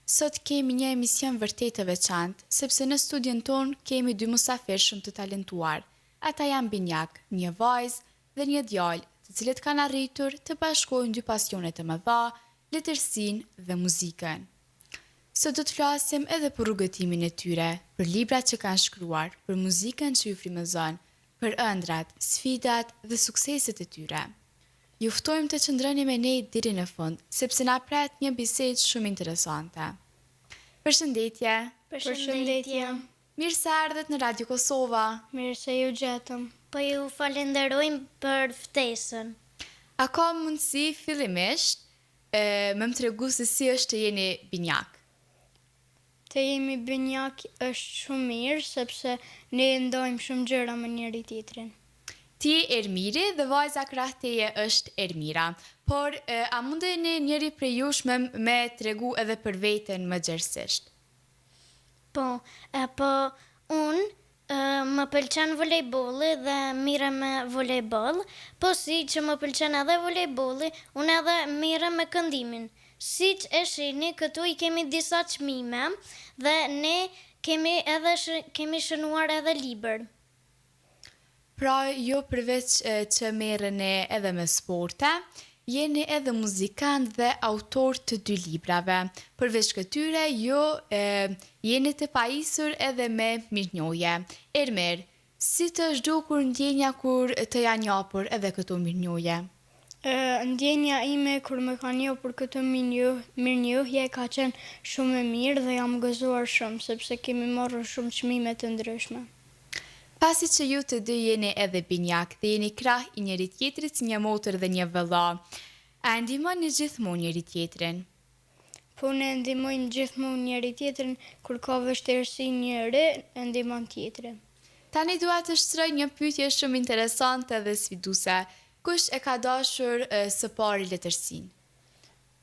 Sot kemi një emision vërtet të veçantë, sepse në studion tonë kemi dy musafirë shumë të talentuar. Ata janë binjakë, një vajzë dhe një djalë, të cilët kanë arritur të bashkojnë dy pasione të mëdha, letërsinë dhe muzikën. Sot do të flasim edhe për rrugëtimin e tyre, për librat që kanë shkruar, për muzikën që ju frymëzon, për ëndrrat, sfidat dhe sukseset e tyre. Ju ftojmë të qëndroni me ne deri në fund, sepse na pret një bisedë shumë interesante. Përshëndetje! Përshëndetje! Mirë se erdhët në Radio Kosova! Mirë se ju gjetëm! Po ju falenderojmë për ftesën. A ka mundësi fillimisht me më tregu se si është të jeni binjakë? Të jemi binjakë është shumë mirë sepse ne ndajmë shumë gjëra me njëri tjetrin. Ti je Ermiri dhe vajza krah teje është Ermira. Por a mundeni njëri prej jush me me tregu edhe për veten më gjerësisht? Po, po unë Më pëlqen volejbolli dhe mirrem me volejboll, po si që më pëlqen edhe volejbolli, unë edhe mirrem me këndimin. Siç e shihni këtu i kemi disa çmime dhe ne kemi edhe kemi shënuar edhe libër. Pra ju përveç që merreni edhe me sporte, jeni edhe muzikant dhe autor të dy librave. Përveç këtyre ju jeni të pajisur edhe me mirënjohje. Ermir, si të është dukur ndjenja kur të janë japur edhe këto mirënjohje? Ndjenja ime kur më kanë japur këto mirënjohje ka qenë shumë e mirë dhe jam gëzuar shumë, sepse kemi marrë shumë çmime të ndryshme. Pasi që ju të dy jeni edhe binjakë dhe jeni krah i njëri-tjetrit si një motër dhe një vëlla, a e ndihmoni gjithmonë njëri-tjetrin? Po ne e ndihmojmë gjithmonë njëri-tjetrin, kur ka vështirësi njëri e ndihmon tjetrin. Tani dua të shtroj një pyetje shumë interesante dhe sfiduese, kush e ka dashur së pari letërsinë?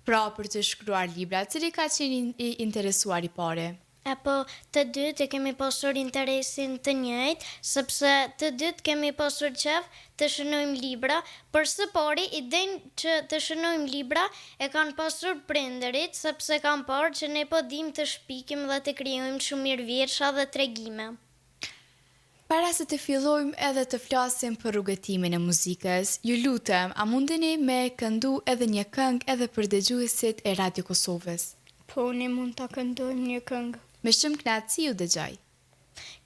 Pra për të shkruar libra, cili ka qenë i interesuar i pari? Epo, të dytë e kemi pasur interesin të njëjtë, sepse të dytë kemi pasur qejf të shënojmë libra, por së pari idenë që të shënojmë libra e kanë pasur prindërit, sepse kanë parë që ne po dimë të shpikim dhe të krijojmë shumë mirë vjersha dhe tregime. Para se të fillojmë edhe të flasim për rrugëtimin e muzikës, ju lutem, a mundeni me këndu edhe një këngë edhe për dëgjuesit e Radio Kosovës? Po, ne mund ta këndojmë një këngë. Me shumë kënaqësi ju dëgjoj.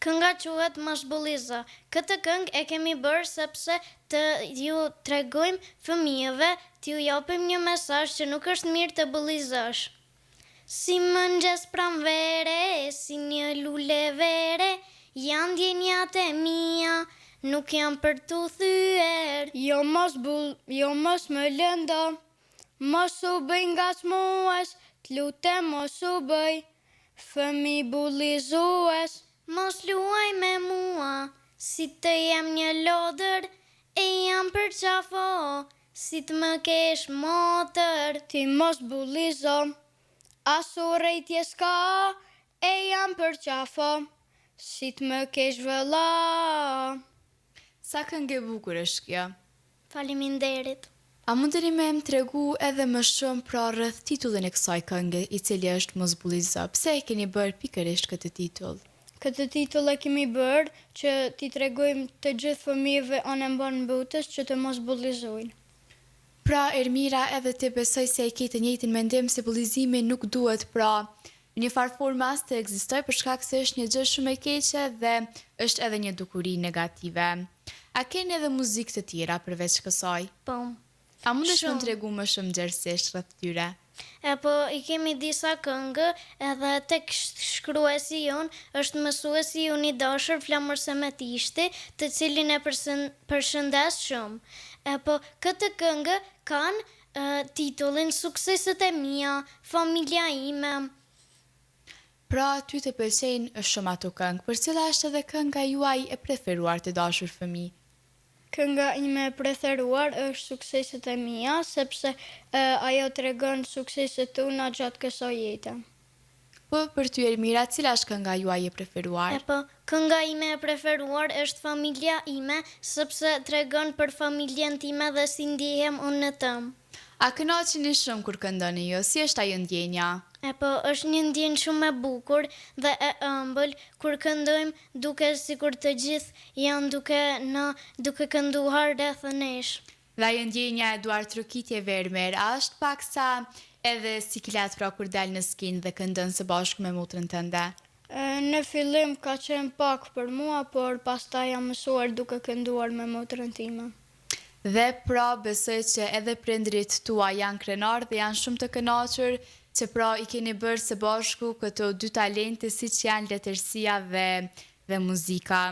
Kënga quhet Mos bullizo. Këtë këngë e kemi bërë sepse të ju tregojmë fëmijëve, t'ju japim një mesazh që nuk është mirë të bullizosh. Si mëngjes pranvere, si një lule vere, janë ndjenjat e mia, nuk janë për t'u thyer. Jo mos bull, jo mos më lëndo, mos u bëj ngacmues, t'lutem mos u bëj fëmijë bullizues. Mos luaj me mua, si të jem një lodër, eja m'përqafo, Si të më kesh motër. Ti mos bullizo, as urrejtje s'ka, eja m'përqafo, si të më kesh vëlla. Sa këngë e bukur është kjo. Faleminderit. A mundeni me më tregu edhe më shumë pra rreth titullin e kësaj kënge i cili është Mos bullizo, pse e keni bërë pikërisht këtë titull? Këtë titull e kemi bërë që t'i tregojmë të gjithë fëmijëve anembanë botës që të mos bullizojnë. Pra Ermira edhe ti besoj se e ke të njëjtin mendim se bullizimi nuk duhet pra në një farë forme as të ekzistojë për shkak se është një gjë shumë e keqe dhe është edhe një dukuri negative. A keni edhe muzikë të tjera përveç kësaj? Po. A mundesh me më Shumë. tregu më shumë gjerësisht rreth tyre? E po i kemi disa këngë edhe tekstshkruesi jonë është mësuesi jonë i dashur Flamur Semetishti, të cilin e përshëndes shumë. E po këtë këngë kanë titullin Sukseset e mia, familja ime. Pra ty të pëlqejnë shumë ato këngë, por cila është edhe kënga juaj e preferuar të dashur fëmijë? Kënga ime e preferuar është Sukseset e mia, sepse ajo tregon sukseset tona gjatë kësaj jete. Po për ty Ermira, cila është kënga juaj e preferuar? Epo, kënga ime e preferuar është Familja ime, sepse tregon për familjen time dhe si ndjehem unë në të. A kënaqeni shumë kur këndoni ju, si është ajo ndjenja? E po, është një ndjenjë shumë e bukur dhe e ëmbël kur këndojmë duket sikur të gjithë janë duke na duke kënduar rreth nesh. Dhe ajo ndjenja e duartrokitjeve Ermir, a është paksa edhe siklet pra kur del në skenë dhe këndon së bashku me motrën tënde? Në fillim ka qenë pak për mua, por pastaj jam mësuar duke kënduar me motrën time. Dhe pra besoj që edhe prindërit tuaj janë krenarë dhe janë shumë të kënaqur që pra i keni bërë së bashku këto dy talente siç janë letërsia dhe dhe muzika.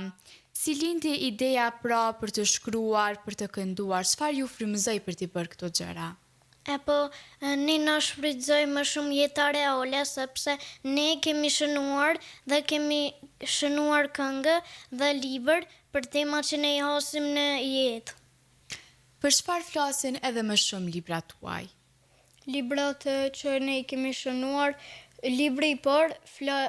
Si lindi ideja pra për të shkruar, për të kënduar, çfarë ju frymëzoi për t'i bërë këto gjëra? E po, ne na shfrytëzoi më shumë jeta reale sepse ne kemi shënuar dhe kemi shënuar këngë dhe libër për tema që ne i hasim në jetë. Për çfarë flasin edhe më shumë librat tuaj? Librat që ne i kemi shënuar, libri i parë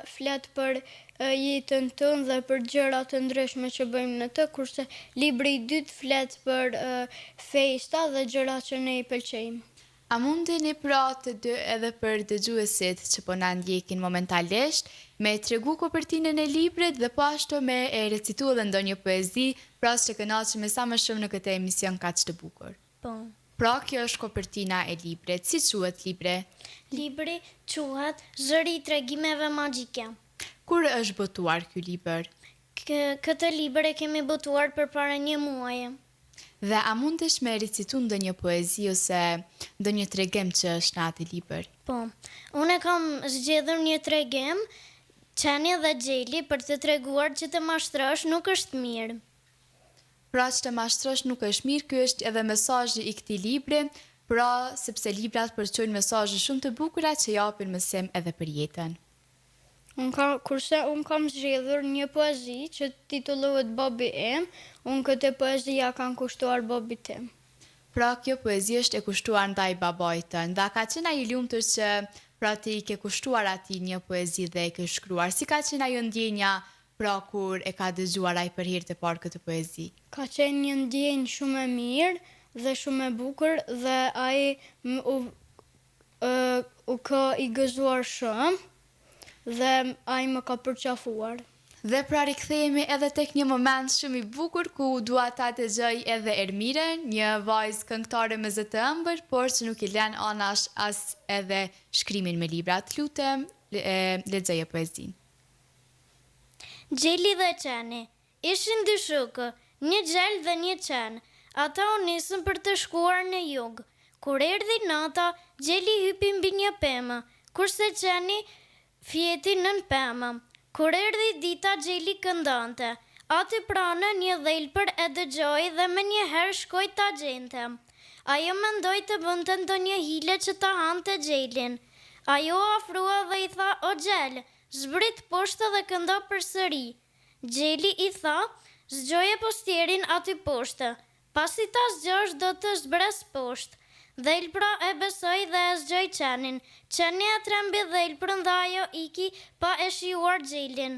flet për jetën tonë dhe për gjëra të ndryshme që bëjmë në të, kurse libri i dytë flet për festa dhe gjëra që ne i pëlqejmë. A mundeni pra të dy edhe për dëgjuesit që po na ndjekin momentalisht, me tregu kopertinën e librit dhe po ashtu me e recitu edhe ndonjë poezi, pra që të kënaqemi sa më shumë në këtë emision kaq të bukur? Po. Pra kjo është kopertina e librit. Si quhet libri? Libri quhet Zëri i tregimeve magjike. Kur është botuar ky libër? Këtë libër e kemi botuar përpara një muaji. Dhe a mundesh me recitu ndonjë poezi ose ndonjë tregim që është në atë libër? Po. Unë kam zgjedhur një tregim, Qeni dhe Gjeli, për të treguar që të mashtrosh nuk është mirë. Pra që të mashtrosh nuk është mirë, ky është edhe mesazhi i këtij libri, pra sepse librat përçojnë mesazhe shumë të bukura që japin mësim edhe për jetën. Unë kam, kurse unë kam zgjedhur një poezi që titullohet Babi im, unë këtë poezi ja kam kushtuar babit tim. Pra kjo poezi është e kushtuar ndaj babait tënd dhe a ka qenë ai i lumtur që pra ti i ke kushtuar atij një poezi dhe e ke shkruar, si ka qenë ajo ndjenja pra kur e ka dëgjuar ai për herë të parë këtë poezi? Ka qenë një ndjenjë shumë e mirë dhe shumë e bukur dhe ai u u ka i gëzuar shumë dhe ai më ka përqafuar. Dhe pra rikthehemi edhe tek një moment shumë i bukur ku dua ta dëgjoj edhe Ermirën, një vajzë këngëtare me zë të ëmbël, por që nuk i lën anash as edhe shkrimin me libra. Të lutem, lexoje poezinë. Gjeli dhe qeni. Ishin dy shokë, një gjel dhe një qen. Ata u nisën për të shkuar në jug. Kur erdhi nata, gjeli hypi mbi një pemë, kurse qeni fjeti nën pemë. Kur erdhi dita gjeli këndonte. Aty pranë një dhelpër e dëgjoi dhe menjëherë shkoi ta gjente. Ajo mendoi të bënte ndonjë hile që ta hante gjelin. Ajo u afrua dhe i tha o gjel, zbrit poshtë dhe këndo përsëri. Gjeli i tha, Zgjoje postierin aty poshtë. Pasi ta zgjosh do të zbres poshtë. Dhelpra e besoi dhe e zgjoi qenin. Qeni e trembi dhelprën dhe ajo iki pa e shijuar gjelin.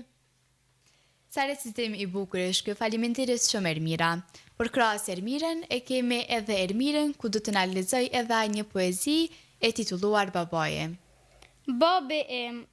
Sa recitim i bukur është ky, faleminderit shumë Ermira. Por krahas Ermirën e kemi edhe Ermirin ku do të na lexojë edhe ai një poezi e titulluar Babai im. Babi im,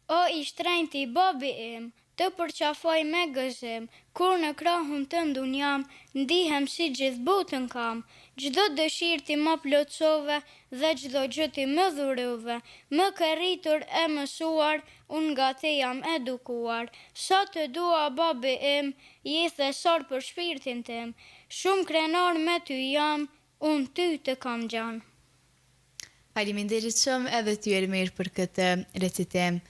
O i shtrenjti babi im, të përqafoj me gëzim, kur në krahun tënd unë jam, ndihem si gjithë botën kam. Çdo dëshirë ti ma plotësove dhe çdo gjë ti më dhurove, më ke rritur e mësuar, unë nga ti jam edukuar. Sa të dua babi im, je thesar për shpirtin tim. Shumë krenar me ty jam, unë ty të kam xhan. Faleminderit shumë edhe ty Ermir për këtë recitim.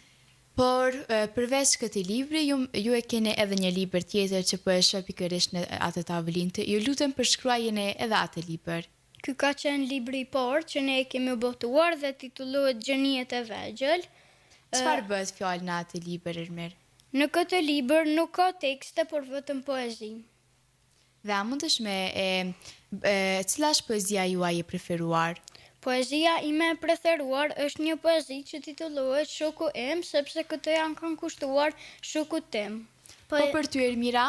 Por përveç këtij libri ju ju e keni edhe një libër tjetër që po e shoh pikërisht në atë tavolinë. Ju lutem përshkruajeni edhe atë libër. Ky ka qenë libri i parë që ne e kemi botuar dhe titullohet Gjeniet e vegjël. Çfarë bëhet fjalë në atë libër Ermir? Në këtë libër nuk ka tekste por vetëm poezi. Dhe a mundesh me e, e cila është poezia juaj e preferuar? Poezia ime e preferuar është një poezi që titullohet Shoku im, sepse këtë ja kam kushtuar shokut tim. Po për ty Ermira?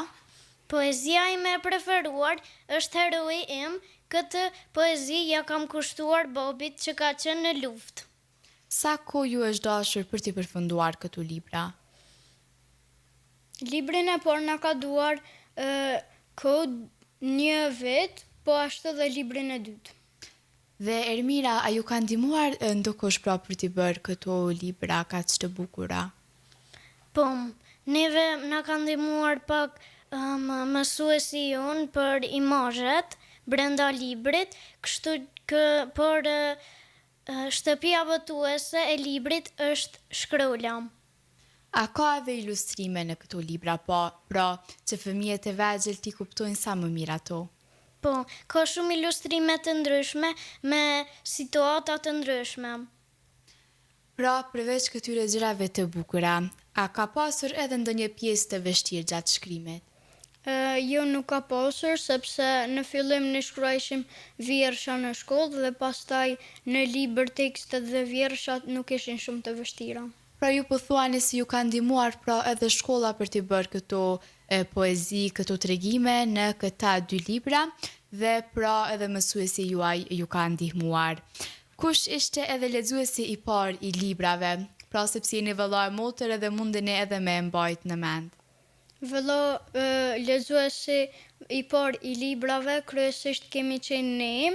Poezia ime e preferuar është Heroi im, këtë poezi ja kam kushtuar babit që ka qenë në luftë. Sa kohë ju është dashur për t'i përfunduar këto libra? Librin e parë na ka duar kohë një vit, po ashtu dhe librin e dytë. Dhe Ermira, a ju ka ndihmuar ndokush pra për t'i bërë këto libra kaq të bukura? Po, neve na ka ndihmuar pak mësuesi jonë për imazhet brenda librit, kështu kë por shtëpia botuese e librit është Shkrola. A ka edhe ilustrime në këto libra po, pra, që fëmijët e vegjël t'i kuptojnë sa më mirë ato? Po, ka shumë ilustrime të ndryshme me situata të ndryshme. Pra, përveç këtyre gjërave të bukura, a ka pasur edhe ndonjë pjesë të vështirë gjatë shkrimit? Jo nuk ka pasur, sepse në fillim ne shkruajshim vjersha në shkollë dhe pastaj në libër tekstet dhe vjershat nuk ishin shumë të vështira. Pra ju po thuani se ju ka ndihmuar pra edhe shkolla për t'i bërë këto poezi, këto tregime në këta dy libra dhe pra edhe mësuesi juaj ju ka ndihmuar. Kush ishte edhe lexuesi i parë i librave? Pra sepse jeni vëlla e motër edhe mundeni edhe me e mbajt në mend. Vëlla, lexuesi i parë i librave kryesisht kemi qenë ne,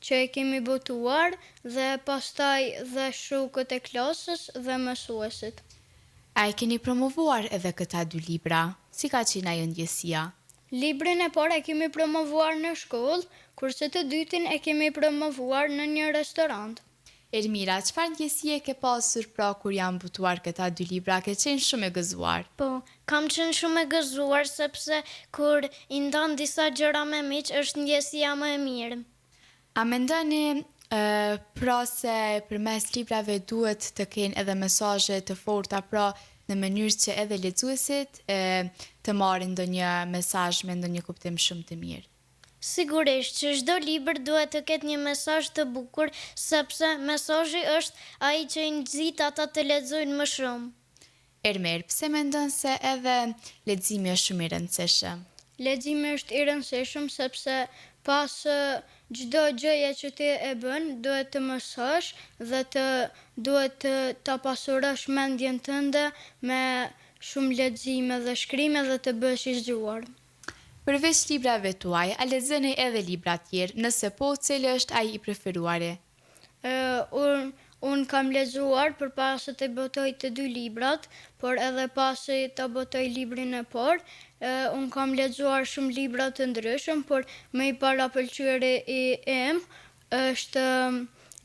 që e kemi botuar dhe pastaj dhe shokët e klasës dhe mësuesit. A i keni promovuar edhe këta dy libra? Si ka qenë ajo ndjesia? Librin e parë e kemi promovuar në shkollë, kurse të dytin e kemi promovuar në një restorant. Ermira, çfarë ndjesie ke pasur pra kur janë botuar këta dy libra, ke qenë shumë e gëzuar? Po, kam qenë shumë e gëzuar sepse kur i ndan disa gjëra me miq është ndjesia më e mirë. A mendoni pra se përmes librave duhet të kenë edhe mesazhe të forta pra në mënyrë që edhe lexuesit të marrin ndonjë mesazh me ndonjë kuptim shumë të mirë? Sigurisht që çdo libër duhet të ketë një mesazh të bukur, sepse mesazhi është ai që i nxit ata të lexojnë më shumë. Ermir, pse mendon se edhe leximi është shumë i rëndësishëm? Leximi është i rëndësishëm sepse pas çdo gjëje që ti e bën duhet të mësosh dhe të duhet të ta pasurosh mendjen tënde me shumë lexime dhe shkrime dhe të bëhesh i zgjuar. Përveç librave tuaj, a lexoni edhe libra tjerë? Nëse po, cili është ai i preferuari? Unë unë kam lexuar përpara se të botoj të dy librat, por edhe pasi ta botoj librin e parë, unë kam lexuar shumë libra të ndryshëm, por më i parapëlqyeri i im është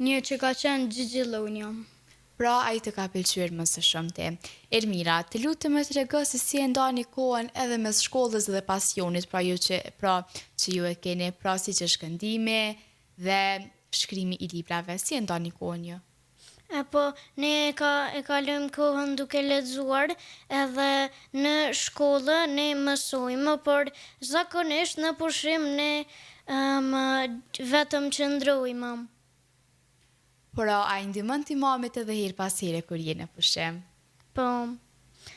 një që ka qenë Xixillonja. Pra ai të ka pëlqyer më së shumti. Ermira, të lutem më trego se si e ndani kohën edhe mes shkollës dhe pasionit, pra ju që pra që ju e keni, pra siç është këndimi dhe shkrimi i librave, si e ndani kohën ju? E po, ne e ka e kalojmë kohën duke lexuar edhe në shkollë ne mësojmë, por zakonisht në pushim ne vetëm qëndrojmë. Por a i ndihmon ti mamit edhe herë pas here kur je në pushim? Po.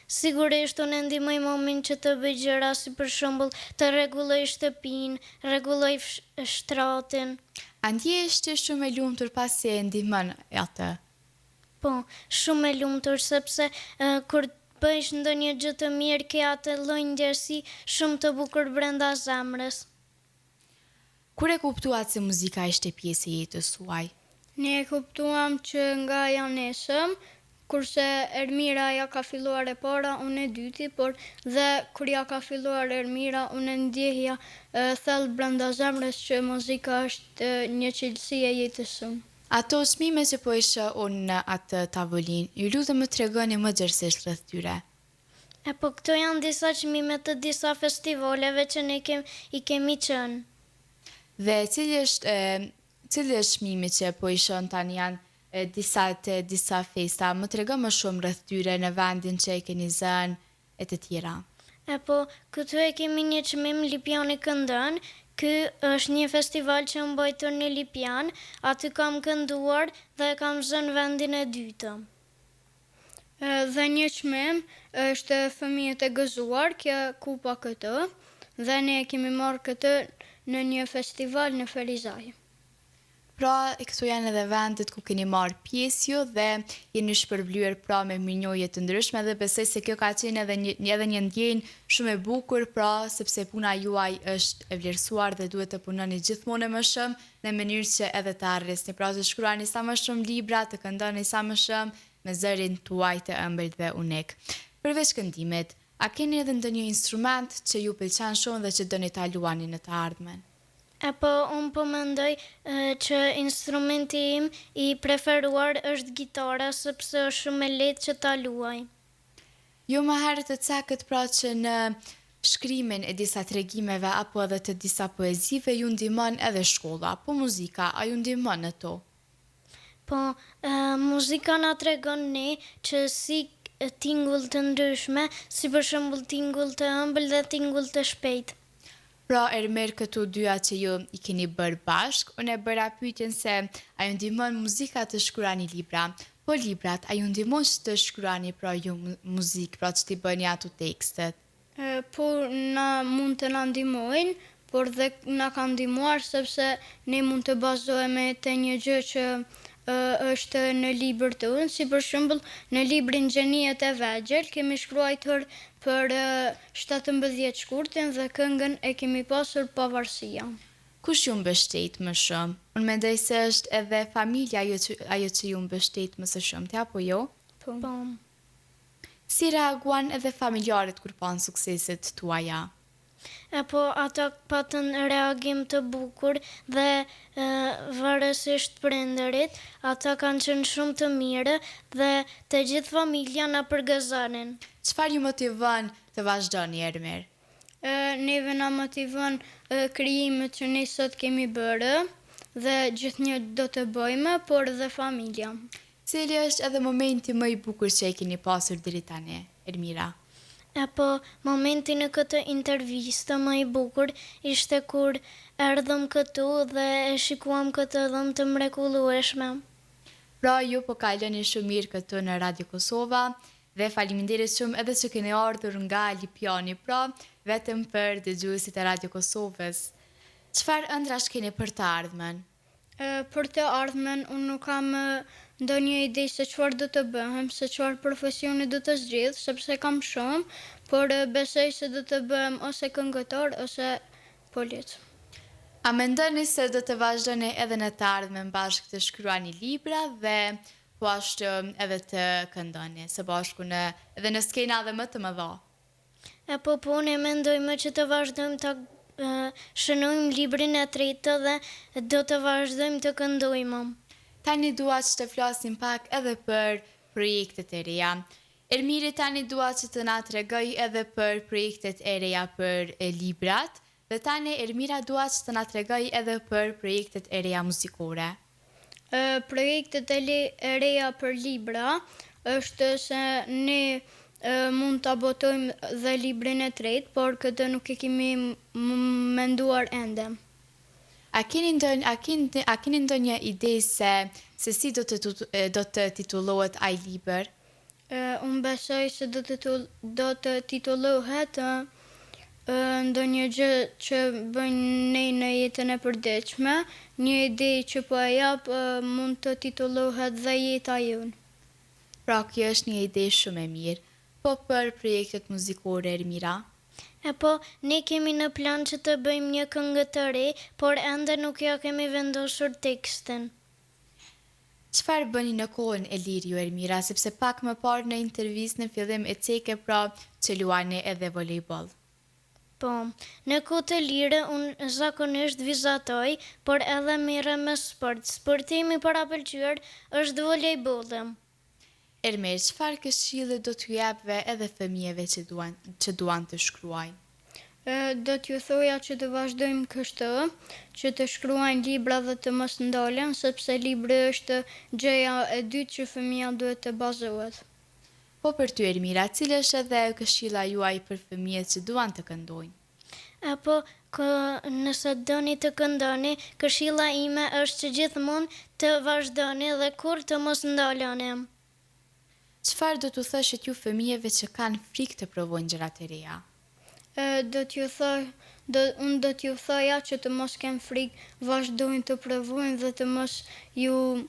Sigurisht unë e ndihmoj mamin që të bëj gjëra si për shembull të rregulloj shtëpinë, rregulloj shtratin. A ndjehesh ti shumë e lumtur pasi e ndihmon atë? Po, shumë e lumtur sepse kur bësh ndonjë gjë të mirë ke atë lloj ndjesi shumë të bukur brenda zemrës. Kur e kuptuat se muzika ishte pjesë e jetës suaj? Ne e kuptuam që nga ja nisëm, kurse Ermira ja ka filluar e para, unë e dyti, por dhe kur ja ka filluar Ermira, unë e ndjeja thellë brenda zemrës që muzika është një cilësi e jetës sonë. Ato çmime që po i shoh unë në atë tavolinë, ju lutem më tregoni më gjerësisht rreth tyre. E po këto janë disa çmime të disa festivaleve që ne kem i kemi qenë. Dhe cili është cili është çmimi që po i shoh tani janë disa të disa festa, më trego më shumë rreth tyre në vendin që e keni zënë e të tjera. E po, këtu e kemi një çmim Lipjani këndon, ky është një festival që u mbajtur në Lipjan, aty kam kënduar dhe kam zënë vendin e dytë. Dhe një çmim është Fëmijët e gëzuar, kjo kupa këtu, dhe ne e kemi marrë këtë në një festival në Ferizaj. Pra, këto janë edhe vendet ku keni marrë pjesë ju dhe jeni shpërblyer pra me mirënjohje të ndryshme dhe besoj se kjo ka qenë edhe një edhe një ndjenjë shumë e bukur, pra sepse puna juaj është e vlerësuar dhe duhet të punoni gjithmonë e më shumë në mënyrë që edhe të arrisni, pra të shkruani sa më shumë libra, të këndoni sa më shumë me zërin tuaj të ëmbël dhe unik. Përveç këndimit, a keni edhe ndonjë instrument që ju pëlqen shumë dhe që doni ta luani në të ardhmen? E po, unë po mendoj që instrumenti im i preferuar është gitara sepse është shumë e lehtë që ta luaj. Ju më herët e cekët pra që në shkrimin e disa tregimeve apo edhe të disa poezive ju ndihmon edhe shkolla, po muzika a ju ndihmon në to? Po, muzika na tregon ne që si tingull të ndryshme, si për shembull tingull të ëmbël dhe tingull të shpejtë. Pra Ermir këto dyja që ju i keni bërë bashkë, unë e bëra pyetjen se a ju ndihmon muzika të shkruani libra, po librat a ju ndihmon që të shkruani pra ju muzikë, pra që t'i bëni ato tekstet? Po na mund të na ndihmojnë, por dhe na kanë ndihmuar sepse ne mund të bazohemi te një gjë që është në libër tonë, si për shembull në librin Gjeniet e vegjël kemi shkruajtur për 17 shkurtin dhe këngën e kemi pasur Pavarësia. Kush ju mbështet më shumë? Unë mendoj se është edhe familja ajo që ajo që ju mbështet më së shumti, apo jo? Po. Po. Si reaguan edhe familjarët kur panë sukseset tuaja? E po ata patën reagim të bukur dhe varësisht prindërit, ata kanë qenë shumë të mirë dhe të gjithë familja na përgëzonin. Çfarë ju motivon të vazhdoni Ermir? Neve na motivon krijimet që ne sot kemi bërë dhe gjithnjë do të bëjmë, por dhe familja. Cili është edhe momenti më i bukur që e keni pasur deri tani, Ermira? E po, momenti në këtë intervistë më i bukur ishte kur erdhëm këtu dhe e shikuam këtë dhomë të mrekullueshme. Pra ju po kaloni shumë mirë këtu në Radio Kosova dhe faleminderit shumë edhe që keni ardhur nga Lipjani, pra vetëm për dëgjuesit e Radio Kosovës. Çfarë ëndrrash keni për të ardhmen? Për të ardhmen unë nuk kam ndonjë ide se çfarë do të bëhem, se çfarë profesioni do të zgjidh, sepse kam shumë, por besoj se do të bëhem ose këngëtar ose polic. A mendoni se do të vazhdoni edhe në të ardhmen bashkë të shkruani libra dhe po ashtu edhe të këndoni së bashku në edhe në skena edhe më të mëdha? E po po ne mendojmë që të vazhdojmë ta shënojmë librin e tretë dhe do të vazhdojmë të këndojmë. Tani dua që të flasim pak edhe për projektet e reja. Ermiri tani dua që të na tregojë edhe për projektet e reja për librat dhe tani Ermira dua që të na tregojë edhe për projektet e reja muzikore. Projektet e reja për libra është se ne mund ta botojmë dhe librin e tretë, por këtë nuk e kemi menduar ende. A keni ndonjë a keni a keni ndonjë ide se se si do të do të titullohet ai libër? Unë besoj se do të do të titullohet ndonjë gjë që bëjmë ne në jetën e përditshme, një ide që po e jap mund të titullohet dhe jeta jonë. Pra kjo është një ide shumë e mirë. Po për projektet muzikore Ermira? E po, ne kemi në plan që të bëjmë një këngë të re, por ende nuk ia kemi vendosur tekstin. Çfarë bëni në kohën e lirë ju Ermira, sepse pak më parë në intervistë në fillim e ceke pra që luani edhe volejboll. Po. Në kohë të lirë unë zakonisht vizatoj, por edhe merrem me sport. Sporti im i parapëlqyer është volejbolli. Ermir, çfarë këshille do t'ju jepve edhe fëmijëve që duan që duan të shkruajnë? Do t'ju thoja që të vazhdojmë kështu, që të shkruajnë libra dhe të mos ndalen, sepse libri është gjëja e dytë që fëmija duhet të bazohet. Po për ty Ermira, cila është edhe këshilla juaj për fëmijët që duan të këndojnë? Apo, nëse doni të këndoni, këshilla ime është që gjithmonë të vazhdoni dhe kurrë të mos ndaloni. Çfarë do t'u thoshit ju fëmijëve që kanë frikë të provojnë gjëra të reja? Do t'ju thoj, do, unë do t'ju thoja që të mos kenë frikë, vazhdojnë të provojnë dhe të mos ju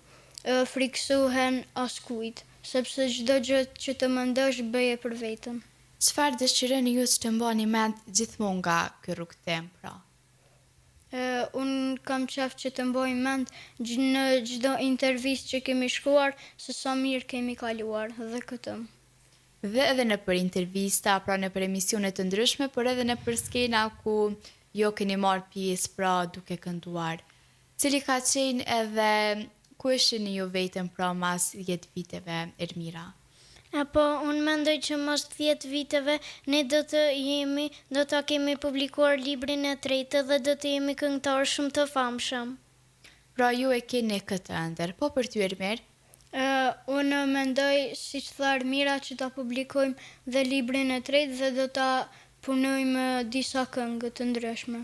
frikësohen askujt, sepse çdo gjë që të mendosh bëje për veten. Çfarë dëshironi ju që të mbani mend gjithmonë nga ky rrugëtim, pra? Unë kam qef që të mbaj mend në çdo intervistë që kemi shkuar se sa mirë kemi kaluar dhe këtë. Dhe edhe nëpër intervista, pra nëpër emisione të ndryshme, por edhe nëpër skena ku ju keni marrë pjesë pra duke kënduar. Cili ka qenë edhe ku e shihni ju veten pra mas 10 viteve Ermira? E po, unë mendoj që mas 10 viteve ne do të jemi, do ta kemi publikuar librin e tretë dhe do të jemi këngëtarë shumë të famshëm. Pra ju e keni këtë ëndërr. Po për ty Ermir? Unë mendoj, siç tha Ermira, që ta publikojmë dhe librin e tretë dhe do ta punojmë disa këngë të ndryshme.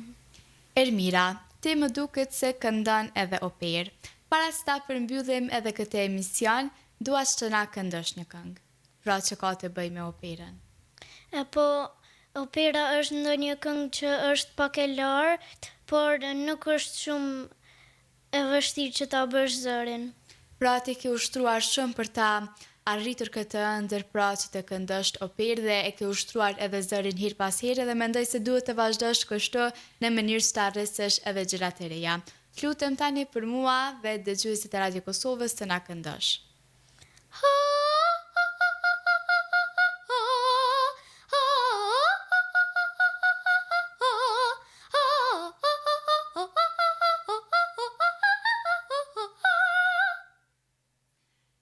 Ermira, ti më duket se këndon edhe operë. Para se ta përmbyllim edhe këtë emision, dua që të na këndosh një këngë, pra që ka të bëjë me operën. E po, opera është ndonjë këngë që është pak e lartë, por nuk është shumë e vështirë që ta bësh zërin. Pra ti ke ushtruar shumë për ta arritur këtë ëndërr pra që të këndosh operë dhe e ke ushtruar edhe zërin herë pas here dhe mendoj se duhet të vazhdosh kështu në mënyrë që të arrisësh edhe gjëra të reja. Të lutem tani për mua dhe dëgjuesit e Radio Kosovës të na këndosh.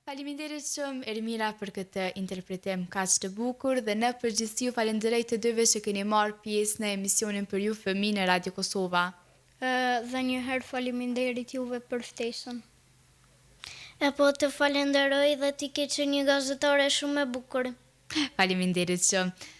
Faleminderit shumë Ermira për këtë interpretim kaq të bukur dhe në përgjithësi ju falenderoj të dyve që keni marrë pjesë në emisionin për ju fëmijë në Radio Kosova. Dhe një herë faleminderit juve për ftesën. E po të falenderoj dhe ti ke qenë një gazetare shumë e bukur. Faleminderit shumë.